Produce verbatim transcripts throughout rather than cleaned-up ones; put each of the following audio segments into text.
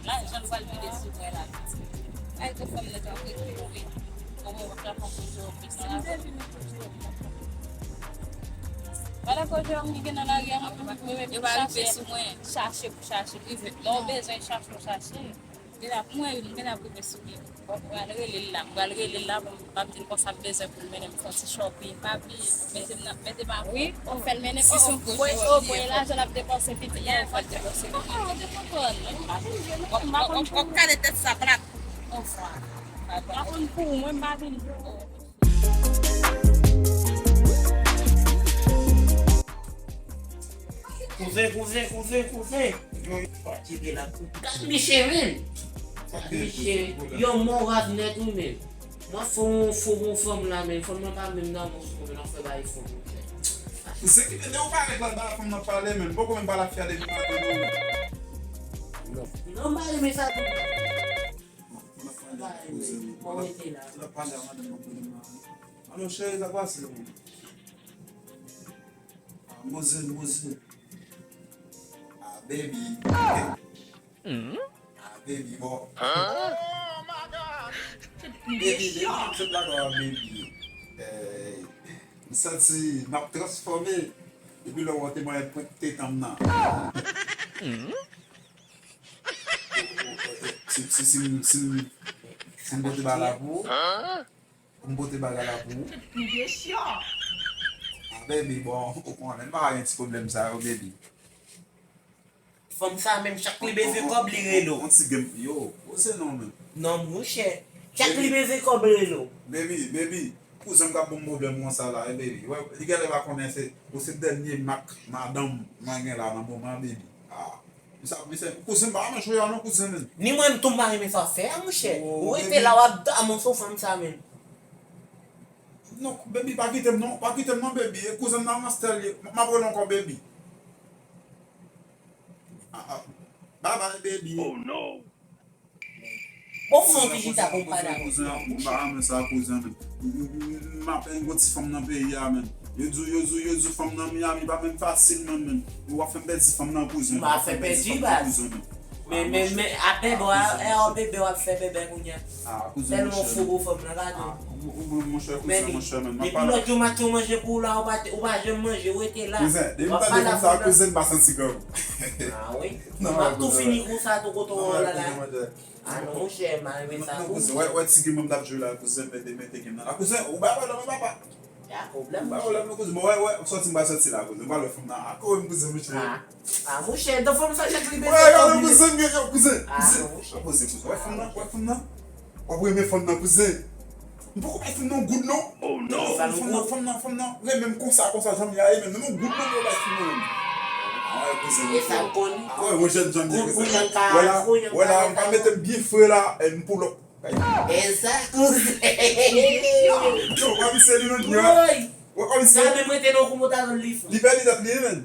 Lajan l pral vide sou mwen la. Ay, tout fanm nan t ap rete yo, wi. Bon, mwen, w ap fè konprann yo, wi. Si m te vin, ou toujou ap fè konprann. Wala kote yo, m gen nan lari a, mwen, mwen, mwen, yo pa rive sou mwen. Chache pou chache. Lè w bezwen chache, w chache. Gen la pou mwen, wi, m gen la pou mwen sou li. Bon, m pral rele l la, m pral rele l la, bon, m ap di l konsa m bezwen pou l mennen m fè yon ti shopping. Pa bliye, mete m nan, mete m a wi, ou fè l mennen, si se yon kote, oh, oh, lajan l ap depanse pitit la, ou fè l depanse. Ou konprann? W ap kale tèt sa plat. Yon fwa. M pa konn pou ou, mwen m pa vin pou ou. Kouzen, kouzen, kouzen, kouzen. Yo, yo, pa kite la. Gad Miche, men. Gad Miche, yo moraz nèt, wi, men. Mwen fò yon fo bon fanm la, men fanm nan pa menm nan bon sou kòm nan fè bay fanm nan. Ou se ki te ou parèt la ba fanm nan pale, men poko menm pale afè depi maten non. Non. Non, m pa renmen sa tou. N ap pale a madanm nan, madanm nan. Alo, cheri, sa pase, men? Ah, Moze, Moze. Ah, baby. Ah, baby, bon. Baby, baby, m sot lakay, baby. Eh, m santi m ap transfòme. Depi lè w te mwen pwent tetan m nan. Si, si, si, si, si m pote bagay la pou ou, m pote bagay la pou ou. Ah, baby, bon, ou konnen, m pa gen ti pwoblèm sa yo, baby. Fanm sa menm, chak li bezwen kòb, li rele w. On ti game, yo, poze non, men. Non, monchè, chak li bezwen kòb, li rele w. Baby, baby, kouzen m k ap ban m pwoblèm konsa la, eh, baby. Wè, li genlè pa konnen se, ou se dènye mak madanm mwen gen la nan moman, baby. Ah. Sa, misye, kouzen, m pa nan cho a non, kouzen, men. Ni mwen menm tou, m pa renmen sa w fè a, monchè. Ou rete la, w ap damou sou fanm sa menm. Non, baby, pa kite m non, pa kite m non, baby. E kouzen m nan, Master, li, m ap rele ankò, baby. Ah, ah. Bye bye, baby. Oh, no. Bon, fè yon ti chita pou m pale avè w. Kouzen, kouzen, m pa renmen sa, kouzen, men. M, m, m, m ap gen yon ti fanm nan peyi a, men. Yo di, yo di, yo di fanm nan Miami pa menm fasil, men, men. Ou ap fè m pèdi fanm nan, kouzen. M pa fè pèdi, baz. Men, men, men, a bèbè, a, a bèbè w ap fè bèbè kounye a. Ah, kouzen, tèlman w fou pou fanm nan, gade. Ah, ou, ou, ou, monchè, kouzen, monchè, men. Depi lòt jou m ak yon manje pou ou la, ou pa, ou pa janm manje, ou rete la. Kouzen, depi m tande konsa, kouzen, m pa santi grangou. Ah, wi. M ap tou fini konsa, tou kote w la, la. Ah non, monchè, m pa renmen sa tou. Non, kouzen, wè, wè ti game m t ap jwe la, kouzen, mete, mete game nan la. Kouzen, ou bay pwoblèm, papa. Ya pwoblèm, monchè. Ou bay pwoblèm, non, kouzen. Bon, wè, wè, sòti m bay sòti la, kouzen. M pral wè fanm nan. A, kouzen, monchè. Ah, ah, monchè, dan fanm sa, chak li bezwen. Wè, gade, kouzen, gen, kouzen, kouzen. Ah, monchè. Poze, kouzen. Wè fanm nan, wè fanm nan. W ap renmen fanm nan, kouzen. M poko bay fanm nan yon goud non. Oh, non. Fanm nan, fanm nan, fanm nan renmen m konsa, konsa, jan m ye a, men menm yon goud non pou bay fanm nan menm. Ah, wè, kouzen. E sa m konn. Ah, wè, yon jèn jan m ye, kouzen. Wè la, wè la, m pa mete m byen fre la, e m pull up. E sa, kouzen. Yo, w ap misye li menm, yo. Woy. Wè, w ap misye. Sa menm rete nan kou motazon li fou. Li pèdi tèt li, men.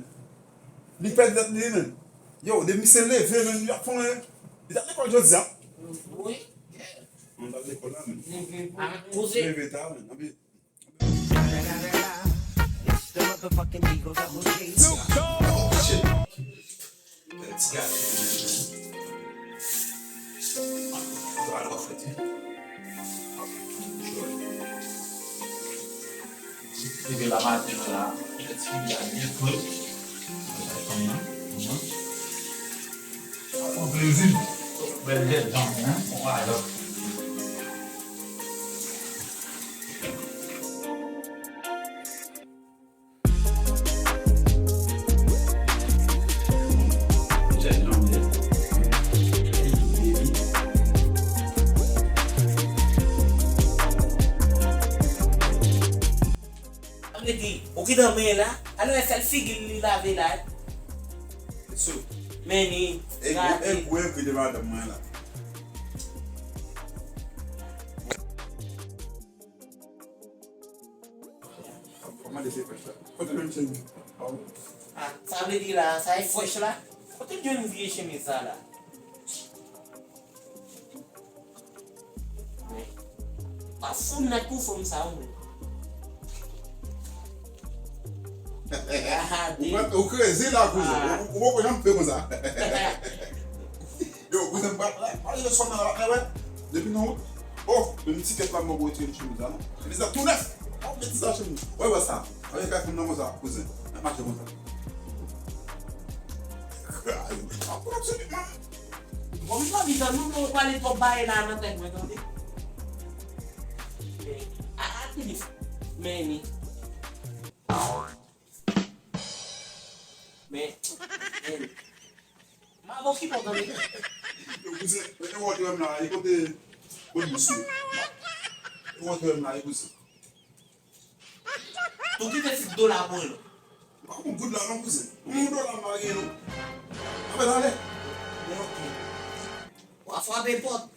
Li pèdi tèt li, men. Yo, depi misye leve, men, li ap fè yon, li t ap lekòl jodi a. Wi. Mwen t ap lekòl la, men. Ah, kouzen. Leve ta, men. Anpi. It's the motherfucking Eagle Double G. Snoop Dogg. Shit. Ti gars. Sa va, w ap fè ti. Rive la maten la, ti gars byen fre. Sa pran plezi. Bèl jèn janm, hein? Bon, alò. Jèn janm, jèn. Sa vle di, ou ki nan men la, alò e sèl figi l li lave la, wi. Sou. Men ni, e gwo, e gwo egri de madanm mwen la. Kòman de se frèch la? Kote menm chemiz? Ah, sa vle di la, sa e frèch la? Kote l jwenn vye chemiz sa la? Pa fou nèt pou fanm sa ou menm. Ou mèt, ou kreze la, kouzen. Ou, ou poko janm fè konsa. Yo, kouzen, m Pale de sòm nan la, wè. Depi nan wout. Oh, menm tikèt la, mwen pou retire chemiz la, non. Chemiz la tou nèf. Oh, meti sa chemiz. Wè, wè sa. Wè, kay fanm nan konsa, kouzen. N ap mache konsa. Kay. Ap pran sou li, man. Bon, m santi jan nou, nou pale twòp bagay la nan tèt mwen, tande. A, a, ki li? Men ni. Men, men. Mavo ki bon tande. Yo, kouzen, e wòt wè m la, e kote, kote bous yo? E wòt wè m la, e kouzen. Tou kite ti dola pou yo. Pa pou goud la non, kouzen. Yon dola m pa gen non. Apre talè. Men ok. W a frape pòt.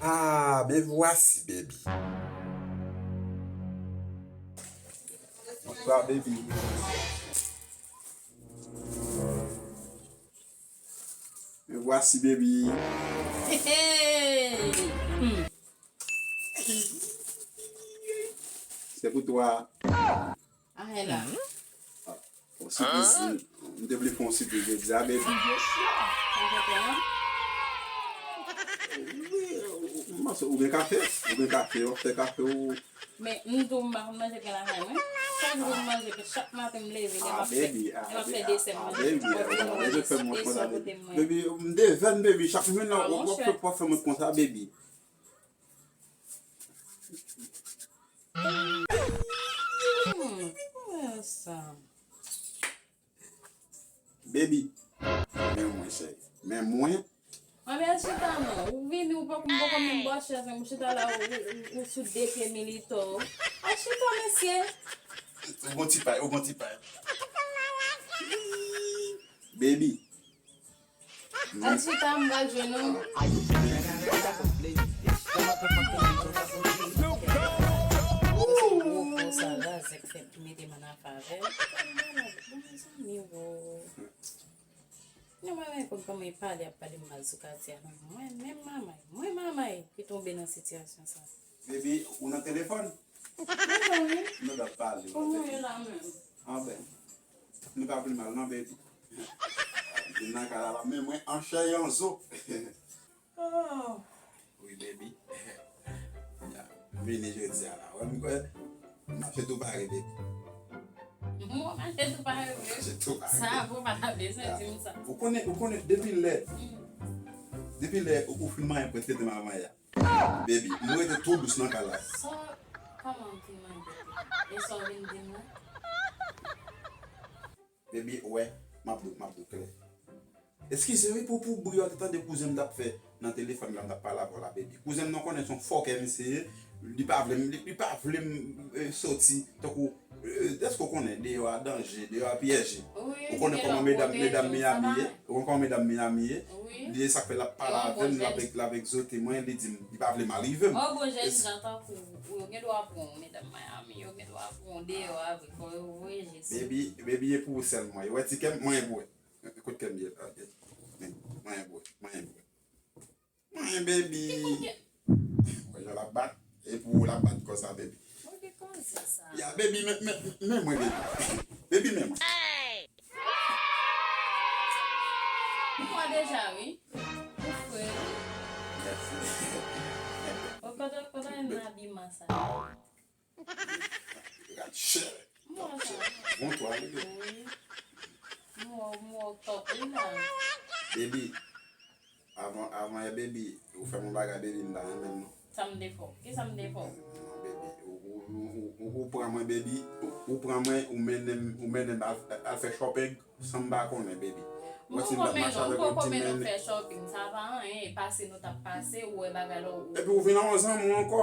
Ah, me voici, baby. Bonsoir, baby. Me voici, baby. Hey, hey. Hmm. C'est pour toi. Ah, e la. Yon sipriz, m te vle fè yon sipriz jodi a, baby. Wi, m panse ou gen kafe, ou gen kafe, w ap fè kafe ou. Men, m tou, m pa konn manje pen lakay mwen. Chak jou m manje pen, chak maten m leve, lè m ap fè, lè m ap fè desè, m manje pen. Baby, m devèn, baby, chak jounen w ap fè mwen konsa, baby. Hmm, sa. Baby, men mwen, cheri. Men mwen. Anben, al chita non. Ou vini, ou poko, m poko menm ba w chèz, ou chita la, ou, ou, ou sou de pye militò. Al chita, mesye. Ou gon ti pay, ou gon ti pay. Baby. Al chita, m pral jwenn ou. Gwo kò sa la, zèk fè mete m ann afè avè l. Bon, mezanmi, wo. Nou pa menm konn kòman e pale, ap pale m mal sou katye a, non. Mwen, menm manmay, mwen manmay ki tonbe nan sitiyasyon sa. Baby, ou nan telefòn? Mwen nan wi. Nou t ap pale, ou nan telefòn. Kòman w ye la menm? Anben, nou pa pi mal non, baby. Vin nan kay la, la, men mwen an chè e an zo. Oh. Wi, baby. Ya, m vini jodi a la. Wè, m kwè, m mache tou pare, baby. Mwen mache tou pare, vre. Mache tou pare. Sa, bon, pa ta bezwen di m sa. Ou konnen, ou konnen, depi lè, depi lè ou, ou fin manyen pwent tete m avan yè. Baby, m rete tou dous nan kay la. Sa, kòman m fin manyen pwent tete? E sa w vin di m nan? Baby, wè, m ap di w, m ap di w klè. Eskize wi pou, pou bri w te tande kouzen m t ap fè nan telefòn la, m t ap pale avè w la, baby. Kouzen m nan konnen se yon fòkè misye ye, li pa vle m, li, li pa vle m, eh, soti, tankou, eh, èske w konnen deyò a danje, deyò a pyeje? Ou konnen kòman medam, medam Miami ye? Ou konnen kòman medam Miami ye? Li se sa k fè l ap pale avè m, l ap, l ap egzote mwen, li di m, li pa vle mal rive m. Yon bon jèn jan tankou ou, yo gen dwa pran w medam Miami, yo gen dwa pran w deyò avèk kò yo, voye je sou. Baby, baby, e pou ou sèlman. Ou wè ti kè m, manyen pou wè. Kote kè m ye la, gad. Manyen pou wè, manyen pou wè. Manyen, baby. Wè jan l ap bat. E pou ou l ap bat konsa, baby. Mwen gen koze sa. Ya, baby, men, men, men mwen, baby. Baby, men mwen. Ou fre deja, wi. Ou fre, wi. Mèsi. Kote, kote w jwenn abiman sa? Gad chè. Bon, sa. Bon, twa, wi. Wi. M wè w, m wè w top, wi, la. Baby. Avan, avan yè, baby, ou fè m yon bagay, baby, m pa renmen l, non. Sa m te fè w? Kisa m te fè w? Non, baby, ou, ou, ou, ou, ou pran mwen, baby, ou, ou pran mwen, ou mennen m, ou mennen m al, al fè shopping, san m pa konnen, baby. Ou wè si m t ap mache avèk yon ti men. Ou poko mennen m fè shopping, sa pa anyen, e pase nou t ap pase, ou wè bagay la, ou. Epi ou vin an zanmi w ankò.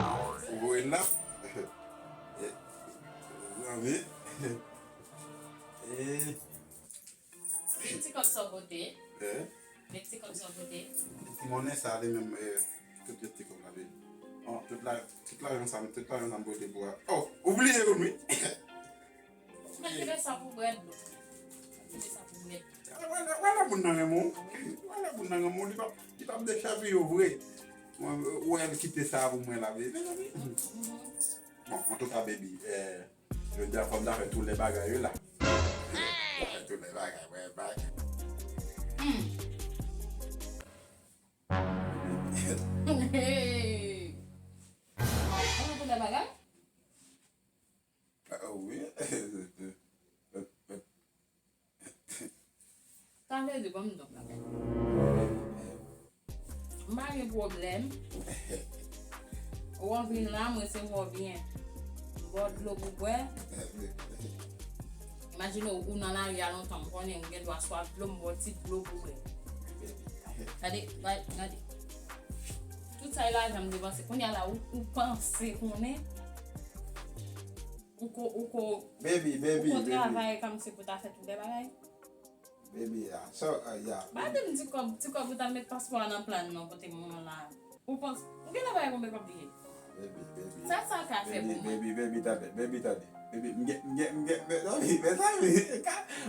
Ou voye l la. Zanmi. E, Ti kòb sa w pote. eh, Vèt ti kòb sa w pote. ti monnen sa li menm, eh, tout vèt ti kòb la li. Oh, tout la, tout lajan sa m, tout lajan sa m pote pou a. Oh, ou bliye youn wi. Mwen kite sa pou brèd. Mwen kite sa pou brèd. Wala, wala moun nan renmen w. Wala moun nan renmen w, li p ap, li p ap dechèpiye w vre. Mwen, ou wè l kite sa pou mwen la, baby. Bon, antouka, baby, eh, jodi a fò m ta fè tout lè bagay yo la. Ta fè tout lè bagay, wè, bagay. Hey! Mwen tout lè bagay? Ah, wi. Sa vle di, ban m di w yon bagay. M pa gen pwoblèm. Ou anvi la, mwen se wè w byen. M ba w dlo pou bwè. Imajine w, ou nan lari a lontan, m konnen m gen dwa swaf dlo, m ba w ti dlo pou bwè. Gade, gade, gade. Tout sa e lajan m depanse. Kounye a la, ou, ou panse konnen? Ou ko, ou ko, Baby, baby, ou ko baby. Travay kòmsi pou ta fè tout de bagay. Baby, yeah. So, uh, yeah. Pa di m ti kòb, ti kòb ou ta met paspò a nan plan nan kote mwen la. Ou panse, ou genlè pa konbyen kòb li ye? Baby, baby. Sa, sa ka fè pou mwen. Baby, baby, tande, baby, tande. Baby, m gen, m gen, m gen, mezanmi, mezanmi,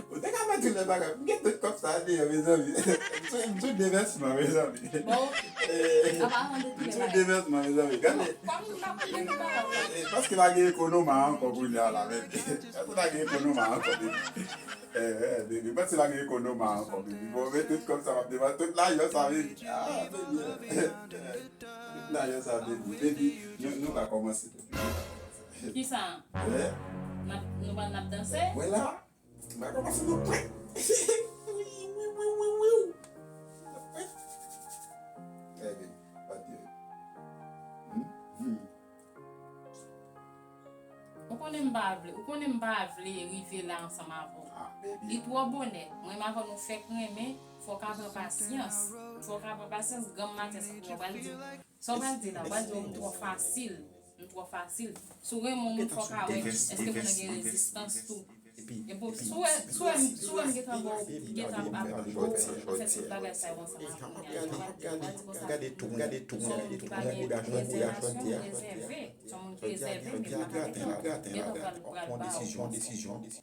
ou te ka fè tout lè bagay. M gen tout kòb sa deyò, mezanmi. M sou, m sou devèsman, mezanmi. Bon, eh, apa mande m sou devèsman, mezanmi. Gade. Kòm m pa konn de bagay. Eh, paske pa gen ekonoma ankò kounye a la, baby. Paske pa gen ekonoma ankò, baby. Eh, eh, baby, mwen se la gen ekonoma ankò, baby. Bon, men tout kòb sa, m ap depanse tout lajan sa, baby. Ah, baby. Tout lajan sa, baby. Baby, nou, nou ka kòmanse, baby. Kisa? Eh? N ap, nou pral n ap danse? Wè la. M ap kòmanse nou prank. Baby, pa di. Hmm? Hmm. Ou konnen m pa vle, ou konnen m pa vle rive la ansanm avè w. Ah, baby. Li twò bonè. Mwen menm avè w nou fèk renmen, fò w ka pran pasyans. Fò w ka pran pasyans, granm maten sa, sa w pral di. Sa w pral di la, w pral di m twò fasil. M twò fasil. Si w renmen w moun, fò w ka wè èske moun nan gen rezistans tou. Epi, epi, si w wè, si w wè m, si w wè m gentan ba w, gentan ap, ap fè tout bagay sa yo ansanm avè w, w pral di konsa, gade tou, gade tou, gade tou, moun ki pa gen rezèvasyon, rezève. Se yon moun ki rezève, men pa ka fè sa. Gentan pral, pral ba w.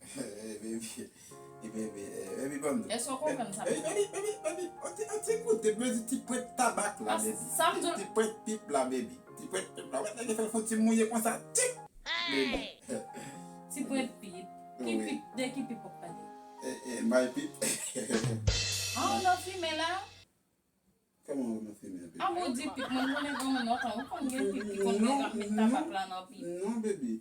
Eh, baby, eh, baby, eh, baby, ban m di. Èske w konprann sa? Baby, baby, baby, baby, on ti, on ti koute, baby, ti pwent tabak la, baby. Sa m di w. Ti pwent pip la, baby. Ti pwent pip la. Wè, nèg fè fon ti mouye konsa, tik. Baby. Ti pwent pip. Ki pip, de ki pip w ap pale? Eh, eh, my pip. Ah, w nan fimen la? Kòman ou nan fimen, baby? Ah, bon, di pip, mwen konnen granmoun nan tan, ou konn gen pip ki konn gen ap met tabak la nan pip. Non, baby.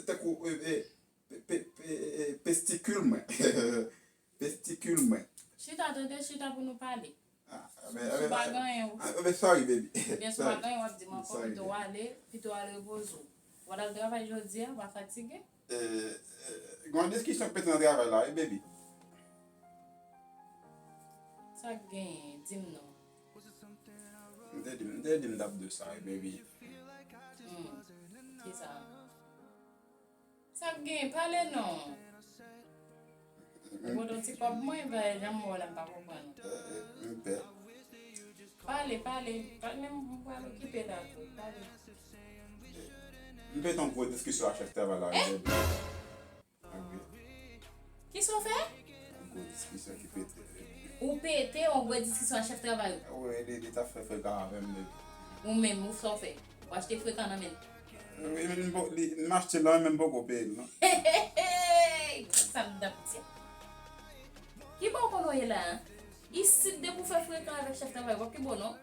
Tankou, eh, eh, pe, pe, pe, eh, pestikil mwen. Pestikil mwen. Chita, tande, chita pou nou pale. Ah, si w pa gen anyen, ou. Ah, sorry, baby. Ebyen, si w pa gen anyen, w ap di m ankò, pito w ale, pito w al repoze w. W al travay jodi a, w pa fatige? Eh, eh, gen yon diskisyon k pete nan travay la, wi, baby. Sa k genyen? Di m non. M te di, m te di m t ap di w sa, wi, baby. Hmm. Kisa? Sa k genyen? Pale non. Ou pote yon ti kòb mwen, men janm wè w la, m pa konprann ou. Eh, eh, m pè. Pale, pale. Pale, men m pral okipe la tou. Pale. M pete yon gwo diskisyon ak chèf travay la, wi, baby. Kisa w fè? Yon gwo diskisyon ki pete. Ou pete yon gwo diskisyon ak chèf travay ou? Wi, li, li t ap fè frekan avè m, baby. Ou menm, ou sa w fè? Ou achte frekan nan men l? Wi, men m po-, li, m achte l la, men m poko peye l, non. Sa m t ap di. Ki bò w konn w ye la, en? Isit, depi w fè frekan avèk chèf travay, w ap pi bon, non?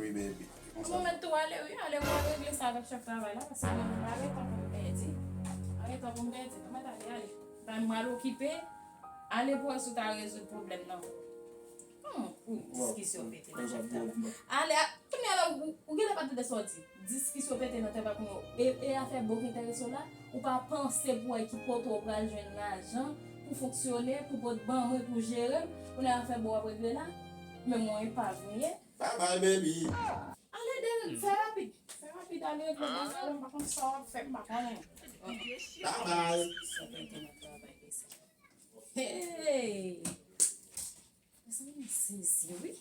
Wi, baby. Ou mèt tou ale, wi. Ale pou al regle sa avèk chèf travay la, paske mwen pa gen tan pou m pèdi. Pa gen tan pou m pèdi. Nou mèt ale, ale. Bay m al okipe. Ale pou wè si w ta rezoud pwoblèm nan. Hmm, pou diskisyon pete nan chèf travay. Ale, a, kounye a la, ou, ou genlè pa tande sa w di. Diskisyon pete nan travay pou nou. E, e afè bon ki enterese w la, ou pa panse pou wè ki kote w pral jwenn lajan pou fonksyone, pou pot ban mwen, pou jere m. Kounye a afè bon w ap regle la. Men mwen epav ou ye. Bye bye, baby. Ale, Derek, fè rapid. Fè rapid, ale regle bagay la, m pa konn sa w ap fè, m pa konnen. Bye bye. Sa pete nan travay de sa. Hey! Mezanmi, m sezi, wi.